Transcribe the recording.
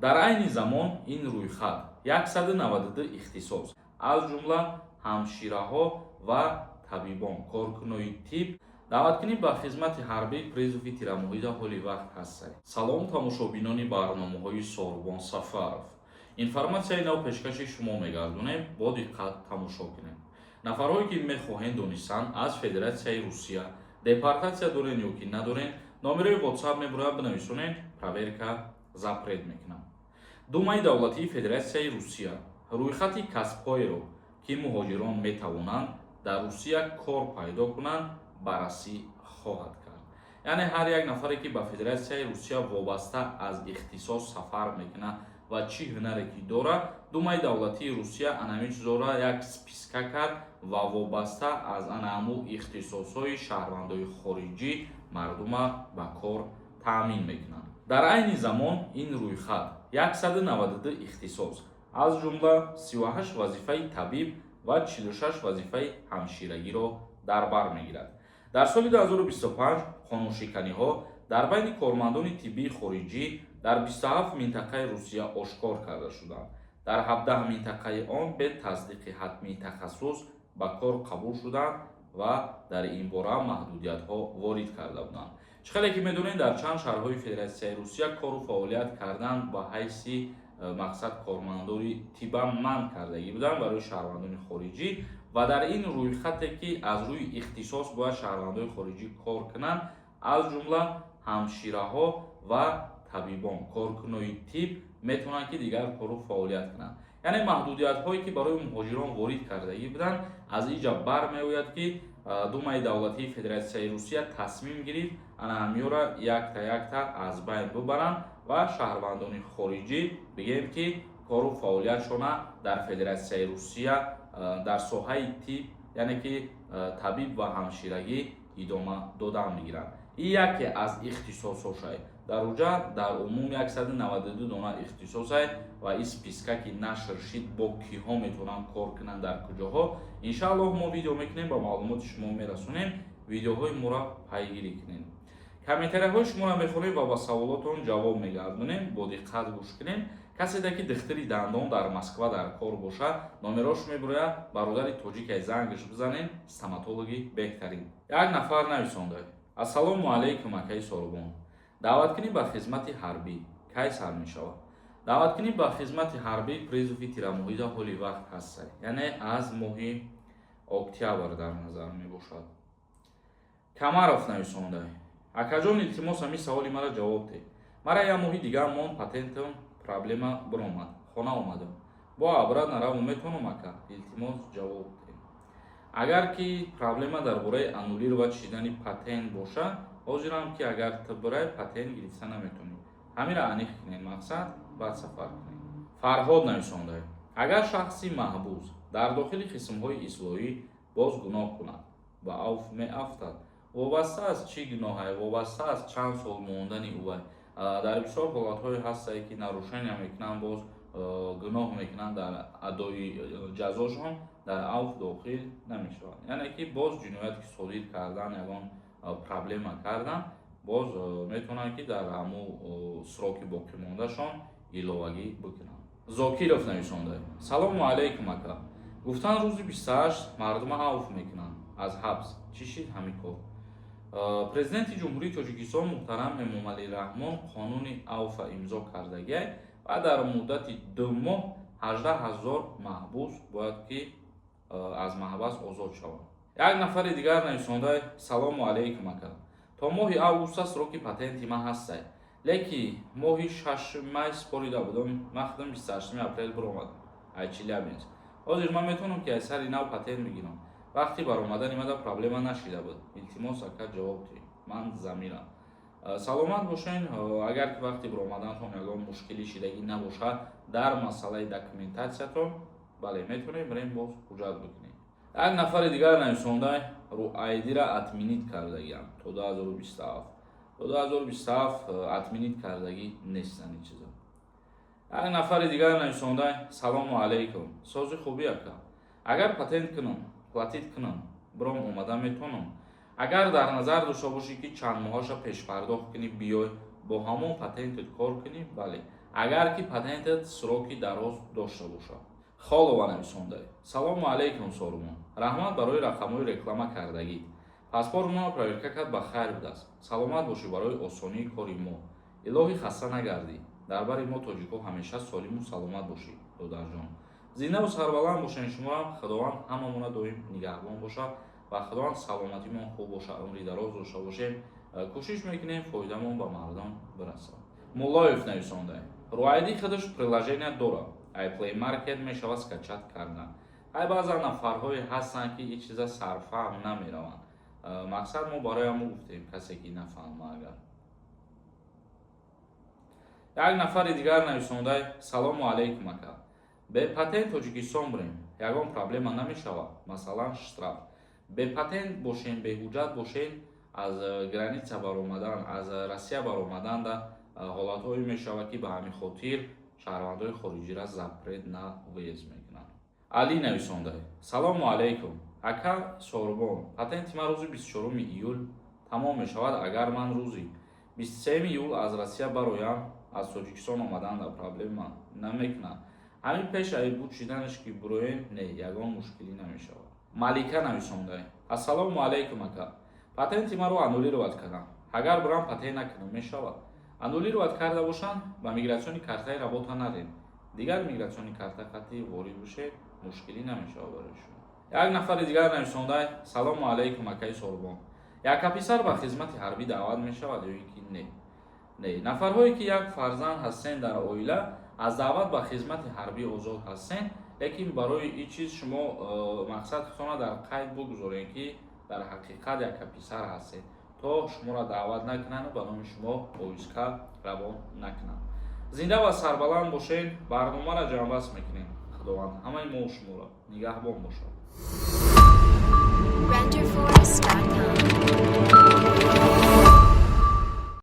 Дар айни замон ин рӯйхат 192 ихтисос, аз ҷумла ҳамшираҳо ва табибон, коркунои тиб. Даъваткунӣ ба хизмати ҳарбӣ, призыви тирамоҳида ҳоли вақт ҳастад. Салом, тамошобинони барномаҳои Сорбон Сафаров. Информатсияи нав пешкаши шумо мегардонем, бо диққат тамошо кунем. Нафарҳое ки мехоҳед донистан, аз Федератсияи Русия депортатсия дорен ё ки надорен, номерои WhatsApp мебурад, бинависонед, проверка запрет мекунам. Думаи давлатии Федератсияи Русия рӯйхати касбҳоеро, ки муҳоҷирон метавонанд дар Русия кор пайдо кунанд, баррасӣ хоҳад кард. Яъне ҳар як нафаре, ки ба Федератсияи Русия вобаста аз ихтисос сафар мекунад ва чӣ ҳунаре ки дорад, Думаи давлатии Русия анамин чизоро як списка кард ва вобаста аз анааму ихтисосҳои шаҳрвандои хориҷӣ мардума ба кор таъмин мекунанд. Дар айни замон ин рӯйхат 192 ихтисос, аз ҷумла 38 вазифаи табиб ва 46 вазифаи ҳамширагиро дар бар мегирад. Дар соли 2025 қонуншиканиҳо дар байни кормандони тиббии хориҷӣ дар 27 минтақаи Русия ошкор карда шуданд. Дар 17 минтақаи он бе тасдиқи ҳатмии тахассус ба кор қабул шуданд ва дар ин бора маҳдудиятҳо ворид карда буданд. Чӣ хеле ки медонед, дар чанд шаҳрҳои Федератсияи Русия кору фаъолият кардан ба ҳайси мақсад кормандори тибба манъ кардагӣ буданд барои шаҳрвандони хориҷӣ. Ва дар ин рӯйхате, ки аз рӯи ихтисос бояд шаҳрвандони хориҷӣ кор кунанд, аз ҷумла ҳамшираҳо ва табибон, коркунои тиб метавонанд, ки дигар кору фаъолият кунанд. Яъне маҳдудиятҳое, ки барои муҳоҷирон ворид кардагӣ буданд, аз инҷа бармеояд, ки Думаи давлатии Федератсияи Русия тасмим гирифт ана ҳамёра якта якта аз байн бибаранд ва шаҳрвандони хориҷӣ, бигем, ки кору фаъолиятшона дар Федератсияи Русия дар соҳаи тиб, яъне ки табиб ва ҳамширагӣ, идома додан мегиранд. Ин яке аз ихтисосҳошай. Дар уҷа дар умум 192 дона ихтисосай ва ин списка, ки нашр шид, бо киҳо метавонанд кор кунанд, дар куҷоҳо, иншааллоҳ, мо видео мекунем, ба маълумоти шумо мерасонем. Видеоҳои моро пайгирӣ кунед, комментарияҳои шуморо мехонем ва ба саволотон ҷавоб мегардонем. Бо диққат гӯш кунем. Каседе ки духтури дандон дар Москва дар кор бошад, номерош мебирояд, бародари тоҷикай, зангаш бизанем, стоматологи беҳтарин. Як нафар нависонда: «Ассалому алайкум, акаи Сорбон, даъваткунӣ ба хизмати ҳарбӣ кай сар мешавад?» Даъваткунӣ ба хизмати ҳарбӣ, призыви тирамоҳида ҳоли вақт ҳастай, яъне аз моҳи октябр дар назар мебошад. Камаров нависонда: «Акаҷон, илтимос, ҳамин саволи мара ҷавоб деҳ. Мара як моҳи дигар монд, патентам проблема биромад, хона омадам, бо обратно раву метавонам? Ака, илтимос, ҷавоб деҳ». Агар ки проблема дар бораи аннулировать шидани патент боша, ҳозирам ки агар ту бирай, патент гирифта наметавонӣ. Ҳамира аниқ кунед, мақсад, баъд сафар кунед. Фарҳод нависонда: «Агар шахси маҳбус дар дохили қисмҳои ислоҳӣ боз гуноҳ кунад, ба авф меафтад?» Вобаста аз чӣ гуноҳае, вобаста аз чанд сол мондани ӯвай. Дар бисёр ҳолатҳое ҳастае, ки нарушения мекунанд, боз гуноҳ мекунанд, дар адои ҷазошон дар авф дохил намешаванд. Яъне ки боз ҷиноят ки содир кардан, ягон проблема кардан, боз метавонанд, ки дар ҳамун сроки боқимондашон иловагӣ бикунанд. Зокиров нависонда: «Салому алайкум, ака. Гуфтан, рӯзи 28 мардума авф мекунанд аз ҳабс. Чӣ шид ҳамин кор?» Президенти Ҷумҳурии Тоҷикистон муҳтарам Эмомалӣ Раҳмон қонуни авфа имзо кардагиай ва дар муддати 2 моҳ 18 000 маҳбус бояд ки аз маҳбас озод шаванд. Як нафари дигар нависонда: «Салому алайкум, ака. То моҳи августа сроки патенти ман ҳастай, леки моҳи шашуми май спорида будам. Ман худам 28-уми апрел биромадам ай Челябинск. Ҳозир ман метавонам, ки аз сари нав патент бигирам? Вақти баромадани мада проблема нашида буд. Илтимос, ака, ҷавоб диҳ. Ман Замирам». Саломат бошен. Агар ки вақти баромадантон ягон мушкилӣ шидагӣ набошад дар масъалаи документатсиятон, бале, метавонем бирем, боз ҳуҷҷат бикунем. Як нафари дигар нависонда: «Ру айдира отменить кардагиам то 2027». То 2027 отменить кардагӣ нестанд ин чизо. Як нафари дигар нависонда: «Салому алайкум, сози хубӣ, ака. Агар патент кунам, платить кунам, биром омада метавонам?» Агар дар назар дошта бошӣ, ки чанд моҳаша пешпардохт кунӣ, биёй, бо ҳамон патентат кор кунӣ, бале. Агар ки патентат сроки дароз дошта бошад. Холова нависонда: «Салому алайкум, Сорумон, раҳмат барои рақамҳои реклама кардагӣ. Паспортмонро проверка кард, ба хайр будааст. Саломат бошӣ барои осонии кори мо. Илоҳӣ, хаста нагардӣ. Дар бари мо, тоҷикҳо, ҳамеша солиму саломат бошӣ, додарҷон. Зиндаву сарбаланд бошед. Шумоам Худованд ҳамамона доим нигаҳбон бошад ва Худованд саломатимон хуб бошад, умри дароз дошта бошем. Кӯшиш мекунем, фоидамон ба мардум бирасад». Муллоев нависонда: «RU ID худаш приложение дорад, ай Play Market мешавад скачать кардан». Ай баъзан нафарҳое ҳастанд, ки ин чиза сарфаҳм намераванд. Мақсад, мо барои ҳамо гуфтем, касе ки нафаҳма агар. Як нафари дигар нависонда: «Салому алайкум, ака. Бепатент Тоҷикистон бирем, ягон проблема намешавад, масалан, штраф?» Бепатент бошен, беҳуҷҷат бошен, аз граница баромадан, аз Россия баромаданда ҳолатҳое мешавад, ки ба ҳамин хотир шаҳрвандои хориҷиро запрет на въезд мекунанд. Алӣ нависонда: «Салому алайкум, ака Сорбон. Патенти ман рӯзи 24 июл тамом мешавад. Агар ман рӯзи 23 июл аз Россия бароям, аз Тоҷикистон омаданда проблема намекунад?» Ҳамин пеш ай буд шиданаш ки буроем, не, ягон мушкилӣ намешавад. Малика нависонда: «Ассалому алайкум, ака. Патенти маро аннулировать кардам. Агар бурам, патент накунам, мешавад?» Аннулировать карда бошанд, ба миграционный картаи работа наред, дигар миграционный карта қатъи ворид бошед, мушкилӣ намешавад барои шумо. Як нафари дигар нависонда: «Салому алайкум, акаи Сорбон. Яка писар ба хизмати ҳарбӣ даъват мешавад ё ин ки не?» Не, нафарҳое ки як фарзанд ҳастен дар оила, аз даъват ба хизмати ҳарбӣ озод ҳастен. Лекин барои ин чиз шумо мақсад худтона дар қайд бигузоред, ки дар ҳақиқат яка писар ҳастед, то шуморо даъват накунанду ба номи шумо войска равон накунанд. Зинда ва сарбаланд бошед. Барномаро ҷамъбаст мекунем. Худованд ҳамаи мо шуморо нигаҳбон бошад.